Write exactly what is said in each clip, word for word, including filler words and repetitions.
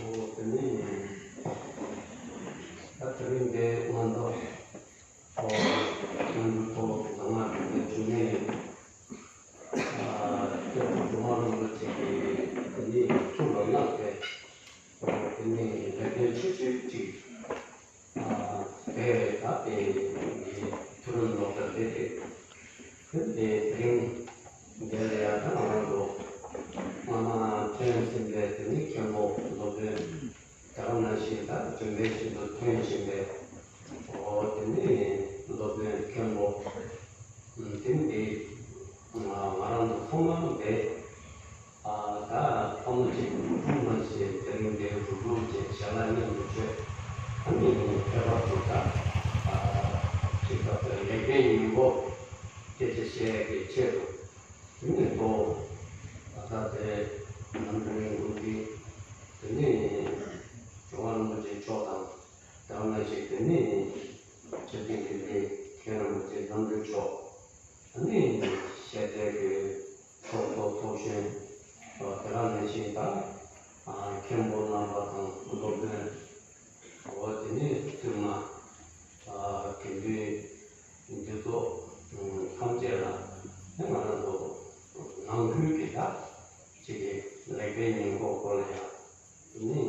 དེ་ནས་ད་དེ་རིང་འདི་ང་ཚོ་ཨོ་སྔོན་འགྲོའི་ཐོག་ལ་ང་ཚོ་ནས་བྱུང་ནས་ཨ་སྐྱབས་མགོན་གྲུབ་དབང་རིན་པོ་ཆེ་གིས་དེ་ནས་ཐུགས་ལ་བརྣགས་ཏེ་ཨོ་དེ་ནས་ལེགས་སྤེལ་ཆེ་ཤོས་ཅིག་ཨ་དེ་ད་དེ་མཐོ་རིམ་སློབ་གྲྭ་དེ་རེད། དེ་དེ་རིང་འདིར་ཡང་ད་ང་རང་ཚོ་སྔ་མ་ཐོན་ཟིན་པའི་དེ་ནི་མཁན་པོ་སློབ་དཔོན་ད་ག་ནང་བཞིན་ད་རིམ་པས་བཞིན་དུ་ཐོན་བཞིན་པའི་ཨོ་དེ་ནི་སློབ་དཔོན་མཁན་པོ་དེ་ནི་དེ་ང་ང་རང་ཚོ་ཚང་མ་དེ། ཨ་ད་ལྷ་མོ་ཅིག་འཁྲུངས་མ་ཞེས་དེ་རིང་འདིར་རུབ་རུབ་ཅིག་ཞལ་ལག་མཉམ་དུ་མཆོད། ཨ་ནི་ཁྱད་པར་དུ་ད་ཨ་ཅིག་ད་ལྟ་ལེགས་སྤེལ་སྙིང་པོ་སྐད་ཆ་བཤད་ཡག་གི་ཆེད་དུ་དེ་ནས་ཐོག་ད་ལྟ་དེ་ནམ་རྒྱུན་འགོ་འདི་དེ་ནས་ཇོ་བོ་རིན་པོ་ཆེ་མཆོག་དང་། དེ་ནང་བཞིན་དེ་ནས་ཆོས་སྡེ་དགེ་ལྡན་མཁན་རིན་པོ་ཆེ་རྣམ་གྲོལ་མཆོག་ཨ་ནི་ཤེས་ཚད་ཀྱི་ཚོགས་གཙོ་ཚོགས་གཞོན་དེ་ག་ནང་བཞིན་དང་མཁན་པོ་རྣམ་པ་དང་སློབ་དཔོན་འོ་དེ་ནས་བཙུན་མ་དགེ་འདུན་འདུས་ཚོགས་ཐམས་ཅད་ལ་ང་རང་ཚོ་ནང་ཁུལ་གྱི་ད་ཅིག་གི་ལེགས་སྤེལ་སྙིང་པོ་སྐོར་ལ་ཡང་ནི་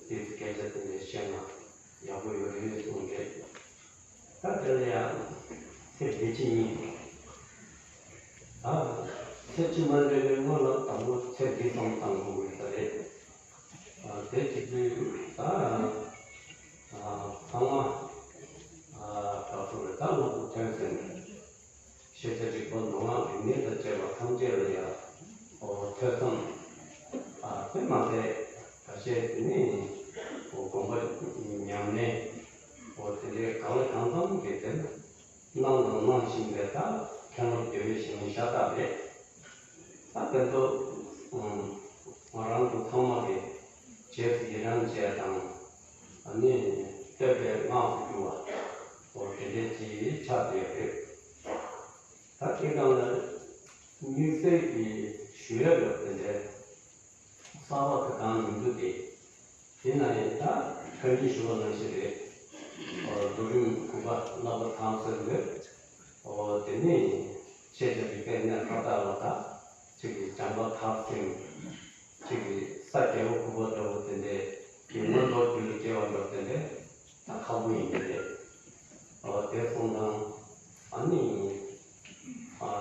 དེ་ཚོ་སྐད་ཆ་དེ་འདྲ་བཤད་ན་ཡག་པོ་ཡོད་རེད་གསུངས་རེད། ད་དེ་ལ་ཡང་ཚེ་འདི་ཕྱི་གཉིས། ད་ཚེ་ཕྱི་མ་འདྲ་བའི་སྔོན་ལ་དང་པོ་ཚེ་འདི་ཙམ་བཏང་དགོས་ཀྱི་ད་རེད། ཨ་དེ་བྱེད་དུས་ད་ཨ་ཚང་མ་ཨ་ག་ཚོད་རེད། ད་སློབ་གྲྭ་ཐོན་ཟིན། ཤེས་བྱ་རིག་པ་མདོ་སྔགས་རིག་གནས་དང་བཅས་པ་ཐམས་ཅད་ལ་ཡང་ཨོ་ཐོས་བསམ། ཨ་དེ་མ་ཟད་ཁ་ཤས་དེ་ནི་ཨོ་དགོངས་པ་ཉམས་ལེན་ཨོ་དེ་འདྲའི་གང་ལ་གང་འཚམ་གྱི་དེ་གནང་དང་གནང་བཞིན་པའི་ད་མཁན་སློབ་དེ་བས་གཞན་ཤ་སྟག་རེད། ད་དེ་ཚོ་ང་རང་ཚོ་ཚང་མ་གི་རྗེས་སུ་ཡི་རང་བྱས་དང་ཨ་ནི་བསྟོད་པའི་སྔགས་སུ་གྱུར་པ་ཨོ་དེ་འདྲའི་ཅིག་ཆགས་བསྡད་ཡོད་རེད། ད་དེ་སྒང་ལ་དམིགས་བསལ་གྱི་ཞུ་ཡ་ཡོད་དེ་འདྲའི་གསར་པ་དེ་གང་མི་འདུག་སྟེ། དེ་ན་ཡང་ད་ཁ་ཉིན་ཞུ་བ་ནང་བཞིན་རེད། ཨོ་བསྡུ་རིམ་དགུ་པ་བསླབ་པ་དང་ཟེར་འདོད། ཨོ་དེ་ནས་ཤེས་བྱ་རིག་པའི་གནས་མཐའ་དག་ལ་ད་ཅིག་གི་བྱམས་པ་དག་ཅིང་། ཅིག་གི་ས་རྒྱལ་པོ་དགུ་པ་འདྲ་བོ་དེ་འདྲའི་གི་མངོན་རྟོགས་རྒྱུད་ལ་སྐྱེ་བ་འདྲ་བོ་དེ་འདྲའི་ད་ཁག་པོ་ཡིན་གྱི་རེད། ཨོ་དེ་སོང་ཙང་ཨ་ནི་ཨ་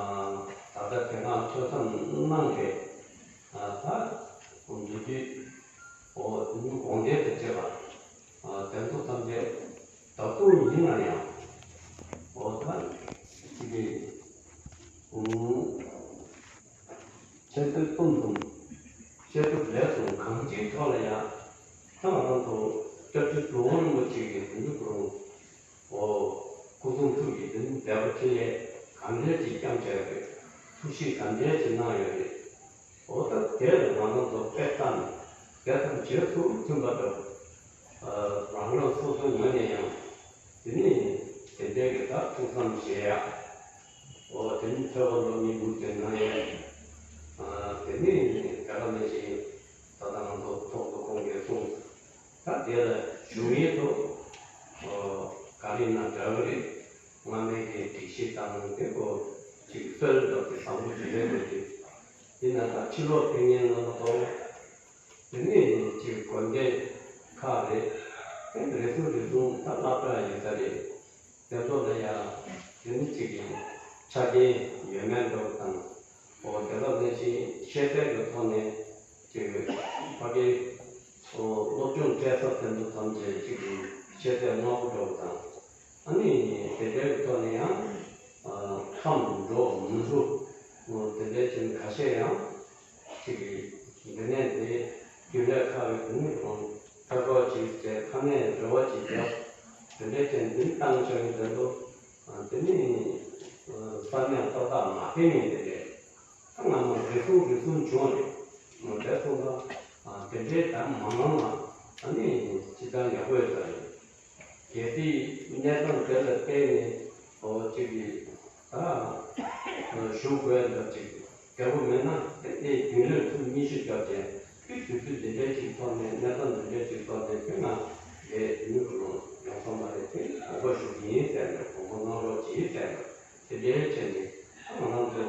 ད་ལྟ་དེ་སྔ་ཐོས་བསམ་གནང་བའི་ཨ་ད་འདུ་འདུས་ཨོ་དགོངས་འགྲེལ་དུ་བྱེད་པ་ཨ་དེ་ཚོ་ཐམས་ཅད་ད་དུང་ཡིན་ན་ཡང་ཨོ་ད་ཅིག་གི་ཨུ། འཆད་རྩོད་གཏུམ་གསུམ། བཤད་སྒྲུབ་ལས་གསུམ་གང་ཅིའི་ཐོག་ལ་ཡང་ད་ང་རང་ཚོ་སྐྱབས་རྗེ་ཇོ་བོ་རིན་པོ་ཆེ་གིས་དེ་ཚོ་ཁོ་རང་ཨོ་སྐུ་གསུང་ཐུགས་ཀྱི་དེ་ཚོ་མཛད་པ་འཕྲིན་ལས་གང་འདྲ་ཅིག་བསྐྱངས་བྱས་ཡོད་རེད། ཐུགས་གཤིས་གང་འདྲ་ཅིག་གནང་ཡོད་རེད། ཨོ་ད་དེ་ལ་ང་རང་ཚོ་དཔེ་བལྟས་ནས་དེ་དང་རྗེས་སུ་མཐུན་པ་འདྲ་བོ། རང་རང་སོ་སོའི་ངོས་ནས་ཡང་དེ་ནི་དེ་འདྲའི་གི་ད་ཐུགས་བསམ་བཞེས་ཡ། འོ་དེ་ནི་ཐོས་པ་སློབ་གཉེར་མུ་མཐུད་གནང་ཡ། དེ་ནི་ག་རེ་ལབ་ཞིག་ད་ལྟ་ང་ཚོ་ཐོག་ཏུ་ཁོང་གིས་གསུངས། ད་དེ་ལ་ཞུ་ཡས་དུ་ག་རེ་ན་འདྲ་བ་རེད། སྔ་མའི་གི་སྒྲིག་གཞི་དང་དེ་ཀོ་ཅིག་སྲོལ་འདྲ་དེ་བཟང་པོ་ཅིག་རེད་འདུག་གི། ཡིན་ན་ད་ཕྱི་ལོགས་ཕེབས་མཁན་རྣམ་པ་ཚོ། དེ་ནས་ཅིག་དགོན་སྡེ་ཁག་རེད། དེ་རེ་ཟུང་རེ་ཟུང་ད་སློབ་གྲྭ་ཡིན་ས་རེད། དེ་ཚོ་ལ་ཡང་དེ་ནི་ཅིག་ཆ་རྐྱེན་ཡོད་མེད་འདྲ་བོ་དང་། འོ་དེ་ལ་ནི་ཅིག་ཤེས་ཚད་ཀྱི་ཐོག་ནས་ཅིག་ཕ་གི་སློབ་སྦྱོང་སྤྲད་ས་དེ་ཚོ་ཐམས་ཅད་ཅིག་ཤེས་ཚད་དམའ་པོ་འདྲ་བོ་དང་། ཨ་ནི་དེ་འདྲའི་ཐོག་ནས་ཡང་ཨ་མཚམས་འགྲོ་མི་འགྲོ་དེ་འདྲའི་ཅན་ཁ་ཤས་ཡང་ཅིག་གི་འདི་ནས་དེ་རྒྱུན་ལས་ཁག་གི་དེ་ནས་ཁོང་ཕེབས་རོགས་ཅིག་བྱས་ཁ་ནས་འབྲེལ་བ་ཅིག་བརྒྱབ། དེ་འདྲའི་ཅན་འདི་བཏང་བྱ་ཡི་དོན་དུ་དེ་ནི་ས་གནས་ཏག་ཏག་མ་ཕེབས་ངེས་དེ་རེད། ད་སྔ་མ་རེ་ཟུང་རེ་ཟུང་བྱུང་རེད། དེ་སོང་ཙང་དེ་འདྲའི་ད་མང་མང་ལ་ཨ་ནི་སྤྱི་བཏང་ཡག་པོ་ཡོད་ས་རེད། གལ་སྲིད་གནས་སྟངས་དེ་ལ་བརྟེན་ནས་ཨོ་གཅིག་གིས་ད་ཞུ་དགོས་འདྲ་ཅིག་བདེ་པོ་མེད་ན་དེ་ནས་རྒྱུན་ལས་ཚུར་སྙན་ཞུ་རྒྱབ་བྱས་ དུས་ཚོད་འདི་འདྲའི་ཅིག་ཐོག་ནས། གནས་སྟངས་འདི་འདྲའི་ཅིག་ཐོག་ནས། དེ་ན་དེ་ནི་ཁོ་རང་ཡོང་ས་མ་རེད། དེ་དགོངས་པ་ཞུ་གི་ཡིན་ཟེར་ནས། དགོངས་པ་གནང་རོགས་གྱིས་ཟེར་ནས། དེ་འདྲའི་བྱས་ནས་ང་རང་ཚོ་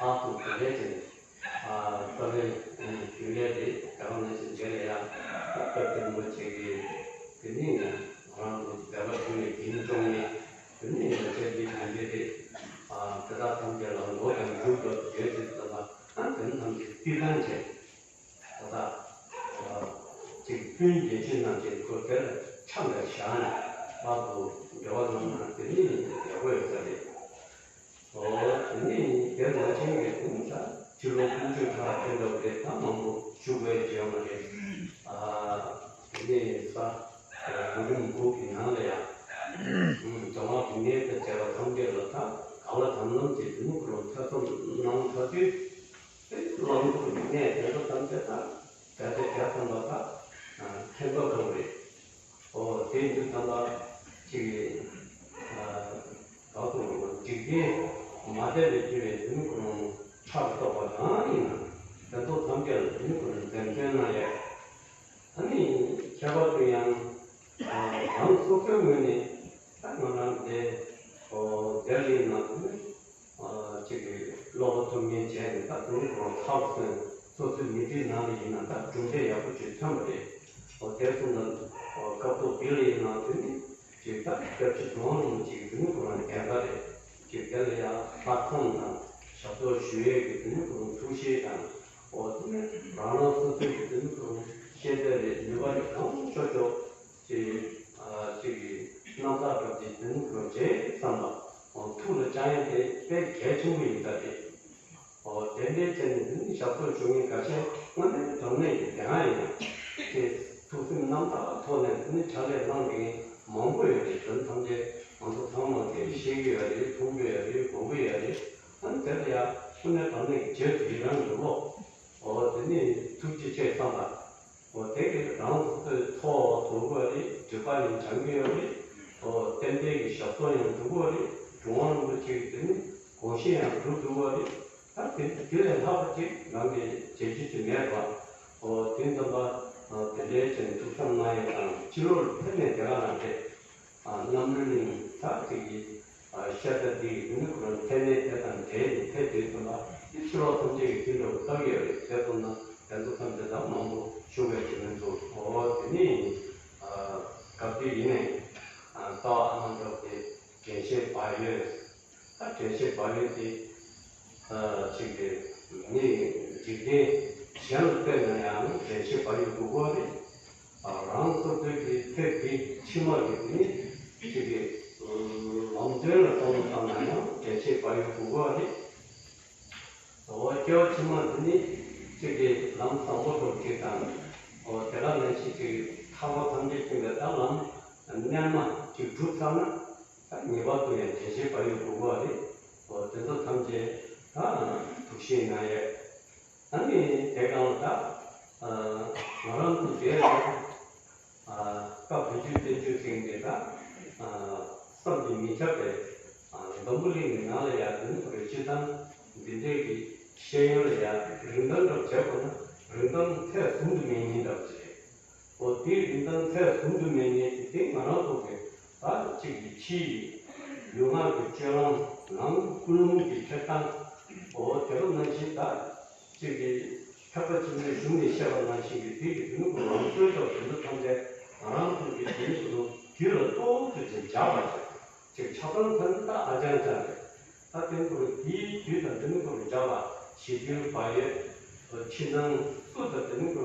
ཨ་ཁུ་དེ་འདྲའི་བྱས་ནས། ཨ་ད་ལྟའི་རྒྱུན་ལས་དེ་དེ་ག་ནང་བཞིན་རྗེས་ལ་ཡང་སྐབས་དེ་མོ་བྱེད་ཀྱི། དེ་ནས་ང་རང་ཚོ་སྡེ་པ་ཆུང་ནས་འཛིན་སྐྱོང་ནས། དེ་ནས་ཡང་བྱས་ཏེ་དེ་འདྲའི་དེ་ཨ་དེ་དག་ཐམས་ཅད་ལ་མགོ་དང་མཇུག་ཏུ་བྱས་ཏེ། ད་ལྟ་ཨ་དེ་ཐམས་ཅད་རྩིས་ཐང་བྱས། ད་ལྟ་ཅིག་སྤུན་བརྒྱད་ཅུ་ནང་བཞིན་ཁོ་དེར་ཆ་འདྲ་བཞག་ནས་བར་དུ་འབྲེལ་བ་གནང་ན་དེ་ནི་ཡག་པོ་ཡོད་ས་རེད། ཨོ་དེ་ནི་དེར་ན་ཆེན་གྱི་དུང་ས་ཕྱི་ལོ་དགུ་བཅུ་ཕྲག་དེ་འདྲ་རེད། ད་མང་པོ་བཞུགས་པའི་བྱེད་ཡོང་བ་རེད། ཨ་དེ་ནི་ས་ཡུ་རུམ་གུག་གི་ནང་ལ་ཡང་རྫོང་བ་བུད་མེད་དང་བཅས་པ་ཐམས་ཅད་ལ། ད་ག་ལ་དམ་ལམ་གྱི་དུང་ཁོ་རང་ཐོས་བསམ་གནང་ཚར་དུས། དེ་ལམ་ཁོ་གནས་དེ་ཚོ་ཐམས་ཅད་ད་གལ་ཏེ་གལ་ཚང་པ་ད་ཕན་ཐོགས་ཐོགས་རེད། ཨོ་དེ་འདི་ཙམ་པ་ཅིག་ག་ཚོད་འཇིག་རྟེན་མ་དད་པའི་སྐྱེ་བའི་དུས་ཁོ་རང་ཕྲག་དོག་པ་གང་ཡིན་ན་དེ་ཚོ་ཐམས་ཅད་ལ་དུས་ཁོ་རང་འཛེམ་སྟོན་གནང་ཡས། ཨ་ནི་ཁྱད་པར་དུ་ཡང་རང་སོ་སོའི་ངོས་ནས་ད་ང་རང་དེ་ཨོ་དེ་ལ་ཡིན་ན་ཅིག་གི་ཀློག་པ་ཐུབ་མཁན་བྱས་ནས། ད་དུང་ཁོ་རང་ཚབ་སོན་སོ་སོའི་མི་ཚེའི་ནང་ལ་ཡིན་ན་ད་གྲུབ་འབྲས་ཡག་པོ་ཅིག་ཐོན་པ་རེད། ཨོ་དེར་སོང་ཙང་ཨོ་སྐབས་ཐོག་འདི་ལ་ཡིན་ན་དེ་ནི་ཅིག་ད་སྐྱབས་རྗེ་གྲུབ་དབང་རིན་པོ་ཆེ་གི་དེ་ནི་ཁོ་རང་འགན་ཁག་རེད། ཅིག་དེ་ལ་ཡང་ལྷག་བསམ་དང་ཞབས་ཏོག་ཞུ་ཡས་ཀྱི་དེ་ནི་ཁོ་རང་ཐུགས་བཞེད་དང་། ཨོ་དེ་ནི་རང་རང་སོ་སོའི་གི་དེ་ནི་ཁོ་རང་ཤེས་ཚད་རེད། ནུས་པ་རེད། གང་ལྕོགས་ལྕོགས་ཅིག་ཨ་ཅིག་གི་རྣམ་ཐར་སྐབས་ཀྱི་དེ་ནི་ཁོ་རང་བྱས་བསམ་པ། ཨོ་ཐུགས་ལ་བཅངས་ཡས་དེ་དཔེ་གལ་ཆེན་པོ་ཡིན་ས་རེད། ཨོ་དེ་འདྲའི་ཆ་ནས་འདི་ནི་ཞབས་ཏོག་ཞུ་མཁན་འགའ་ཤས་དངོས་གནས་དྲང་གནས་ཀྱི་དེ་སྔ་ཡིན་ན་དེ་ཐུགས་སེམས་རྣམ་དག་ཐོག་ནས་འདི་ནི་ཕྱག་ལས་གནང་མཁན་མང་པོ་ཡོད་རེད། དོན་ཐམས་ཅད་ང་ཚོ་ཚང་མ་གིས་ཤེས་ཀྱི་ཡོད་རེད། མཐོང་གི་ཡོད་རེད། གོ་གི་ཡོད་རེད། ཨ་ནི་དེ་ལ་ཡང་དངོས་གནས་དྲང་གནས་ཀྱི་རྗེས་སུ་ཡི་རང་གི་བློ། ཨོ་དེ་ནི་ཐུགས་རྗེ་ཆེ་བསམ་པ། ཨོ་དེ་གིས་རང་སོ་སོའི་འཚོ་བ་བཟོ་དགོས་རེད། སྒྲིག་པ་ཡང་སྦྱང་གི་ཡོད་རེད། ཨོ་རྟེན་འབྲེལ་གྱི་ཞབས་ཏོག་ཡང་སྒྲུབ་དགོས་རེད། གྲུབ་དབང་རིན་པོ་ཆེ་གི་དེ་ནི་དགོངས་བཞེད་ཡང་སྒྲུབ་ཐུབ་དགོས་རེད། ད་དེ་དེ་ལས་ལྷག་པ་ཅིག་རང་གིས་བྱེད་རྒྱུ་ཅིག་མེད་པ། ཨོ་དེ་ཙམ་པ་དེ་འདྲའི་ཅན་ཐུགས་བསམ་གནང་ཡས་དང་། ཕྱི་ལོགས་ལ་ཕེབས་ནས་དེ་ག་རང་རེད། ཨ་གནམ་གྲུ་གླིང་ད་ཅིག་གི་ཨ་ཤ་སྟག་འདི་ཡི་དེ་ནི་ཁོ་རང་མཚན་གནས་དེ་དང་འབྲེལ་ནས་ཕེབས་དུས་ཙམ་པ། དེ་ཕྱི་ལོགས་ཐམས་ཅད་ཀྱིས་དེ་འདྲ་བོ་ལྟ་གི་ཡོད་རེད། དེ་ཙམ་ན་དེ་ཚོ་ཐམས་ཅད་ད་མང་པོ་བཞུགས་པའི་དེ་མིན་འདུག་ཨོ་དེ་ནི་ཨ་སྐབས་དེ་ཡིན་ནའི་ཨ་རྩ་བ་ཨ་ནམ་གྲོགས་དེ་དྲན་ཤེས་བག་ཡོད། ད་དྲན་ཤེས་བག་ཡོད་དེ་ཨ་ཅིག་གི་མི་འཇིག་རྟེན་གཞན་ལ་ལྟོས་ན་ཡང་དྲན་ཤེས་བག་ཡོད་དགོས་ཀྱི་རེད། རང་སོ་སོའི་གི་ཚེ་འདི་ཕྱི་མ་གི་དེ་ནི་ཅིག་གི་ལམ་སྟོན་ལ་བསམ་བློ་བཏང་ན་ཡང་དྲན་ཤེས་བག་ཡོད་དགོས་ཀྱི་རེད། འོ་སྐྱེ་བ་ཕྱི་མ་འདི་ནི་ཅིག་གི་ལམ་བཟང་པོ་འགྲོ་ཅིག་དང་། འོ་དེ་ག་ནང་བཞིན་ཅིག་ཐར་པ་ཐམས་ཅད་མཁྱེན་པའི་ད་ལམ་རྣལ་མ་ཅིག་བསྒྲུབས་ཚར་ན། ད་ངེས་པར་དུ་ཡང་དྲན་ཤེས་བག་ཡོད་དགོས་ཀྱི་རེད། འོ་དེ་ཚོ་ཐམས་ཅད་ད་ཐུགས་བཞེད་གནང་ཡས། ཨ་ནི་དེ་གང་ལ་ད་ང་རང་ཚོ་དེ་ལ་སྐབས་བདུན་ཅུ་བདུན་ཅུ་ཟེར་མཁན་དེ་ད་བསམ་གྱིས་མི་ཁྱབ་པའི་འཛམ་བུ་གླིང་གི་ནང་ལ་ཡ་དེ་ནི་ཁོ་རེ་སྤྱི་བཏང་འདི་འདྲའི་གི་ཤེས་ཡོན་ལ་ཡ་རིན་ཐང་འདྲ་བྱས་པ་ན་རིན་ཐང་ཚད་བཟུང་དུ་མེད་མཁན་འདྲ་བ་ཅིག་རེད། འོ་དེའི་རིན་ཐང་ཚད་བཟུང་དུ་མེད་མཁན་དེ་ང་རང་ཚོ་གི་ད་ཅིག་གི་ཕྱིའི་ལུས་ངག་གི་སྤྱོད་ལམ། ནང་ཀུན་སློང་གི་འཁྱེར་སྟངས། འོ་དེ་ཚོ་ནང་བཞིན་ད་ཅིག་གི་ཐེག་པ་ཆེན་པོའི་གཞུང་ནས་བཤད་པ་ནང་བཞིན་གྱི་དེ་གི་དེ་ནི་ཁོ་ལམ་སྲོལ་འདྲ་བོ་དེ་ཚོ་ཐམས་ཅད་ང་རང་ཚོ་གི་དེ་ནི་ཁོ་ཚོ་རྒྱུད་ལ་ཏོག་ཙམ་ཅིག་འཇགས་པ་ཅིག་ཅིག་ཆ་ཚང་ཐོན་ད་ཨ་ཅང་ཅང་རེད། ད་དེ་ནི་ཁོ་དེའི་དུས་དང་དེ་ནི་ཁོ་འཇགས་པ། ཞི་དུལ་བག་ཡོད། ཕྱི་ནང་སུ་དང་དེ་ནི་ཁོ་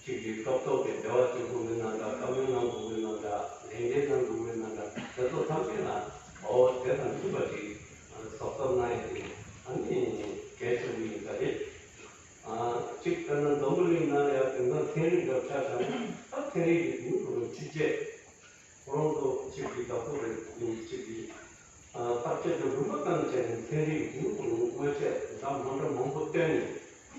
ཅིག་གི་སྐབས་ཐོག་གི་འབྲེལ་བ་བྱེད་དགོས་ཀྱི་ན་འདྲ། བཀའ་མོལ་གནང་དགོས་ཀྱི་ན་འདྲ། ལས་འགན་གནང་དགོས་ཀྱི་ན་འདྲ། དེ་ཚོ་ཐམས་ཅད་ལ་འོ་དེ་དང་མཐུན་པ་ཅིག་གཟབ་གཟབ་གནང་ཡས་དེ་ཨ་ནི་གལ་ཆེན་པོ་ཡིན་ས་རེད། ཅིག་དཔེར་ན་འཛམ་བུ་གླིང་ནང་ལ་ཡང་དེང་སང་ཚན་རིག་འདྲ་ཆ་བཞག་ན། ད་ཚན་རིག་གི་དེ་ནི་ཁོ་ཆུ་བཅད། ཁོ་རང་ཚོ་གཅིག་གིས་བདག་པོ་རེད། གཅིག་གིས་ཨ་བརྟག་དཔྱད་དང་རིམ་པ་བཏང་བྱས་ནས་ཚན་རིག་གི་དེ་ནི་ཁོ་རང་དངོས་ཆས་དང་མ་འདྲ་མང་པོ་བཏོན་ནས།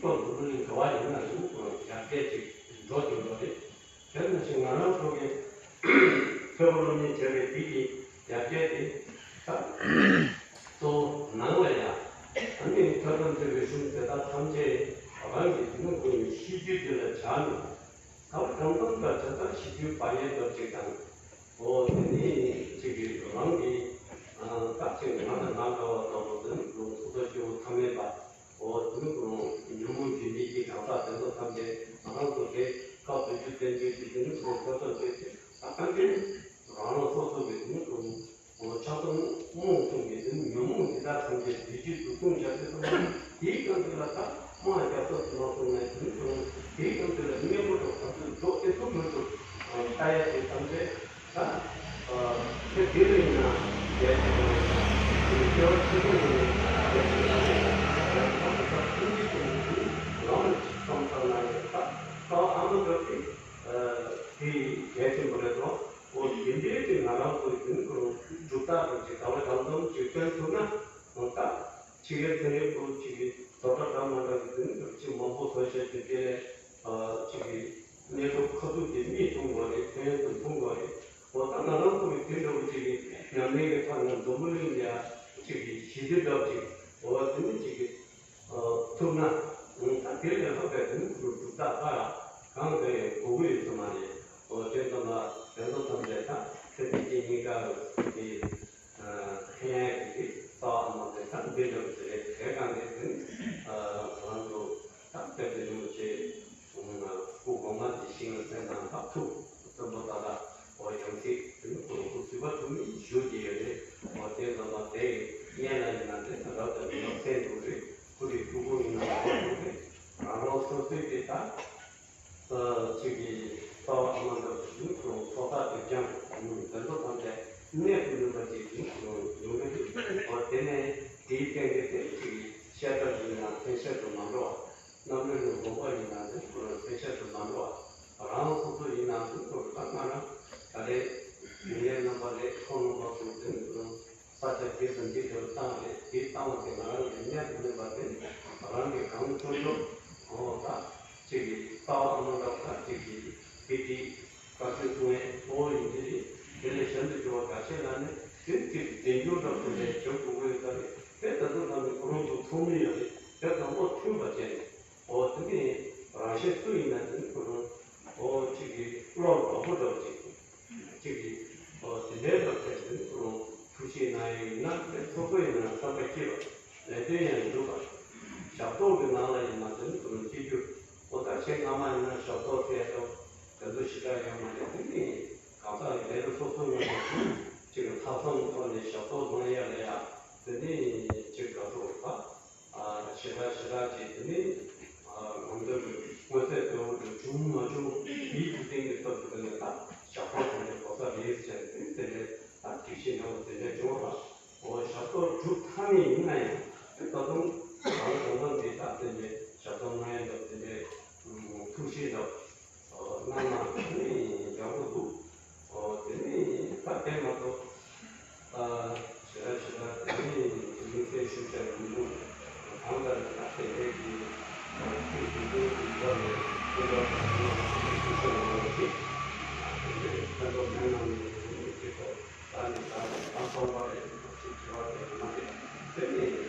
ཁོ་འཛམ་བུ་གླིང་འགྲོ་བ་ཡིན་ན་དེ་ནི་ཁོ་རང་ཡར་རྒྱས་ཅིག་འགྲོ་བཞིན་པ་རེད། དེ་ནང་བཞིན་ང་རང་ཚོ་གི་ཐོས་པ་སློབ་གཉེར་བྱས་པའི་དེ་གི་ཡར་རྒྱས་དེ་ད་གཙོ་བོ་ནང་ལ་ཡ། ཨ་ནི་ཐོས་བསམ་སྒྲུབ་པའི་གཞུང་དེ་དག་ཐམས་ཅད་ རང་གི་དེ་ནི་ཁོ་ཡི་ཤེས་རྒྱུད་དེ་ལ་བྱ་ནས། ད་བར་དྲང་དོན་དང་བྱ་ལྟར་ཤེས་རྒྱུད་པ་ཡན་དུ་གཅིག་དང་། འོ་དེ་ནི་གཅིག་གིས་རང་གི་ད་གཅིག་ང་དང་ང་འདྲ་བ་ལྟ་བུ་དེ་ནི་ལུང་ཚོགས་སུ་སྐྱེ་བོ་ཐ་མལ་པ། འོ་དེ་ནི་ཁོ་རང་ཉོན་མོངས་རྒྱུ་འབྲས་ཀྱི་གང་ཟག་དེ་ཚོ་ཐམས་ཅད་ང་རང་ཚོ་དེ་སྐབས་དུས་ཚོད་བསྟན་རྒྱུ་ཞིག་དེ་ནི་ཁོ་རང་ཁོ་ཚོ་བྱེད་ཀྱི་ད་གང་གི་རང་རང་སོ་སོ་གི་དེ་ནི་ཁོ་རང་། འོ་ཆགས་སྡང་རྨོངས་གསུམ་གྱི་དེ་ནི་ཉོན་མོངས་འདི་དག་ཐམས་ཅད་བདེ་སྐྱིད་འདུ་ཁུངས་བྱ་སྟེ་སོང་ན། དེའི་སྐབས་འདི་ལ་ད་དམག་རྒྱག་ཐབས་སུ་མ་སོང་ནས་དེ་ནི་སོང་། དེའི་སྐབས་འདི་ལ་གཉེན་པོ་དང་ག་ཚོད་འགྲོགས་ཏེ་ཐུག་མི་ཐུབ་ལྟ་ཡ་དེ་ཐམས་ཅད་ད། དེ་དེ་ལ་ཡིན་ན་རྒྱལ་ཆེན་པོ་རེད། དེ་ནི་རྒྱལ་བ་ཆེན་པོ་ཡིན་ནས་རྒྱལ་ཆེན་པོ་རེད། ཡང་ཐོག་ཏུ་ད་ཐུགས་རྗེ་ཆེན་པོ་དེ་ནི་ལམ་ལ་བསམ་བཏང་ན་ཡང་ད་རྩ་བ་ཨ་མ་འདྲ་དེ། དེ་ཡི་གལ་ཆེན་པོ་རེད་དོ། འོ་དེ་འདྲའི་དེ་ང་རང་ཚོ་ཡི་དེ་ནི་ཁོ་རང་གྲུབ་རྟགས་དང་གཅིག་ག་བ་དམ་དམ་གཅིག་སྟོན་ཐུབ་ན། འོ་ད་ཕྱི་རྒྱལ་ཚན་རིག་པོ་གཅིག་གིས་བཟོ་གྲྭ་འདྲ་མ་འདྲ་གི་དེ་ནི་ཁོ་གཅིག་མང་པོ་བཟོ་བྱས་ཏེ་དེ་ལས་གཅིག་གི་གནས་སྐབས་ཁ་ཐུག་གི་མིས་མཐོང་དགོས་རེད། ཕན་ཡོན་དུ་འཐུང་དགོས་རེད། འོ་ད་ང་རང་ཚོ་གི་དེ་འདྲ་བོ་གཅིག་གི་ཉམས་ལེན་གི་ཐོག་ནས་འཛམ་བུ་གླིང་ལ་གཅིག་གི་ཞི་བདེ་འདྲ་བོ་གཅིག་འོ་དེ་ནི་གཅིག་གི་ཐུབ་ན། ད་དེ་ལས་ལྷག་པའི་དེ་ནི་གྲུབ་རྟགས་ད་གང་ག་ཡང་དགོས་ཀྱི་ཡོད་ས་མ་རེད། འོ་དེ་ཙམ་ལ་དེ་ཚོ་ཐམས་ཅད་ད་ཚེ་འདི་སྐྱེ་གཉིས་ཀ་གི་ཕན་ཡོན་གྱི་རྩ་བ་མ་ཟད་ད་འདི་འདྲ་བོ་ཞིག་རེད། དེ་གང་གི་དེ་ནི་ང་རང་ཚོ་ད་དཔེ་དེ་རིན་པོ་ཆེ་སྐུ་གོང་མ་དེ་ཤིང་ལ་སེང་དང་ད་ཐུགས་བཙན་པོ་ད་ད་འོ་ཡང་སྲིད་དེ་ནི་ཁོ་རང་སྐུ་ཚིག་པ་དུ་ནི་བཞུགས་ཀྱི་ཡོད་རེད། འོ་དེ་ཙམ་ལ་དེ་ཡི་སྔོན་ལ་ཡིན་ན་དེ་ད་རབ་ཏུ་ཡོད་སེམས་འདུག་རེད། ཁོ་རའི་སྤྲུལ་སྐུ་ཡིན་ན་ཁོ་རང་རེད། རང་རང་སོ་སོའི་དེ་ད་ཅིག་གི་རྩ་བ་ཨ་མ་འདྲ་བོ་ཞིག་ཁོ་རང་ཚོགས་བསགས་སྒྲིབ་སྦྱང་དེ་ཚོ་ཐམས་ཅད་གནས་སུ་ལུས་པ་ཅིག་ཡིན་ཁོ་རང་ཡོང་གི་འདུག་འོ་དེ་ནས་དེའི་སྟེང་གི་དེ་ཅིག་གི་བཤད་གྲྭ་ཡིན་ན་མཚན་བཤད་དུ་མ་འགྲོ་བ། རྣམ་གླིང་གི་དགོན་པ་ཡིན་ན་དེ་ཁོ་རང་མཚན་བཤད་དུ་མ་འགྲོ་བ། རང་སོ་སོ་ཡིན་ན་དེ་ཁོ་རང་ད་ང་རང་ད་རེས་མི་ལས་རྣམ་པ་ལས་ཁོང་རྣམ་པ་ཚོ་དེ་ནི་ཁོ་རང་ས་ཆ་དེ་དང་འདི་དེར་བཏང་རེད། དེ་བཏང་བ་དེ་ང་རང་གི་གཉེར་དུ་མེད་པ་དེ་རང་གི་གང་བྱུང་བྱུང་འོ་ད་ཅིག་གི་རྩ་བ་ཨ་མ་འདྲ་བ་ཅིག་གི་དེ་དེ་བཀའ་ཆོས་གསུང་ཡས་གཙོ་བོ་ཡིན་གྱི་རེད། དེ་ལས་གཞན་དུ་གྱུར་པ་འགའ་ཤས་ལ་ནི་དེ་ཅིག་གི་རྗེས་འཇུག་འདྲ་པོ་ལས་བྱེད་དགོས་ཀྱི་ཡོད་ས་རེད། དེ་ད་དུང་ད་ནི་ཁོ་རང་ཚོ་ཚོགས་མི་ཡོད་རེད། དེ་དང་པོ་མཐུན་པ་བྱས་ནས། འོ་དེ་ནི་རང་གཞན་སུ་ཡིན་ན་དེ་ནི་ཁོ་རང་འོ་གཅིག་གི་བློ་ལ་བག་པོ་འདྲ་བོ་ཅིག་གཅིག་གི་འོ་དེ་འདྲའི་སྐབས་དེར་དེ་ནི་ཁོ་རང་ཐུགས་ཆེ་གནང་ཡས་ཡིན་ན་དེ་ཚོགས་གཙོ་ཡིན་ན་བསམ་པ་སྐྱིད་པ་ལས་དོན་ཡང་འགྲུབ་པ། ཞབས་ཏོག་གི་ནང་ལ་ཡིན་ན་དེ་ནི་ཁོ་རང་སྐྱིད་རྒྱུ། འོ་ད་ཁྱེད་སྔ་མ་ཡིན་ན་ཞབས་ཏོག་ཟེར་ཡ་དེ་ཚོ་ཞེ་དྲག་ཡོད་མ་རེད། དེ་ནི་གང་ཟག་གི་ལས་རིགས་སོ་སོ་ངོས་ནས་གཅིག་གི་ལྷག་བསམ་ཐོག་ནས་ཞབས་ཏོག་གནང་ཡ་ལ་ཡ་དེ་ནི་གཅིག་ག་ཚོད་རེད་པ། ཞེ་དྲག་ཞེ་དྲག་ཅིག་དེ་ནི་ང་ཚོའི་མངོན་གསལ་དོད་པོ་དེ་བྱུང་མ་བྱུང་དེའི་རྒྱུ་རྐྱེན་གྱི་སྟབས་ཀྱིས་དེ་ནི་ད་ཞབས་ཏོག་དེ་འདྲའི་གོ་ས་མེད་ཟེར་ནས་དེ་འདྲའི་ད་སྒྲིག་གཞི་འདྲ་བོ་དེ་འདྲ་བྱུང་བ། འོ་ཞབས་ཏོག་སྒྲུབ་ཐབས་མེད་ཡིན་ན་ཡང་དེ་ད་དུང་ང་ཚོ་གང་ལྟར་འདི་ད་དེ་འདྲའི་ཞབས་ཏོག་གནང་ཡ་འདྲ་དེ་འདྲའི་ཐུགས་བཞེད་འདྲ་གནང་ན་ནི་ཡག་པོ་འདུག་འོ་དེ་ནི་ད་དེ་མ་གཏོགས། ཞེ་དྲག་ཞེ་དྲག་དེ་ནི་དམིགས་བསལ་ཞུ་བྱ་ཡོད་མི་འདུག་གང་ལྟར་ད་དེ་འདྲའི་གི་ཚིག་དེ་ཚོའི་གི་སྐོར་ནས་སྐུ་མདོག་དང་ཞུ་བྱ་ཡོད་མ་རེད། དེ་འདྲའི་ཕན་ཐོགས་མེད་གནང་མི་ཡོད་མི་ཅིག་གོ་ད་ནི་ད་ནི་ད་སོང་བ་རེད། ཅིག་དྲི་བ་དེ་མ་རེད། དེ་ནི་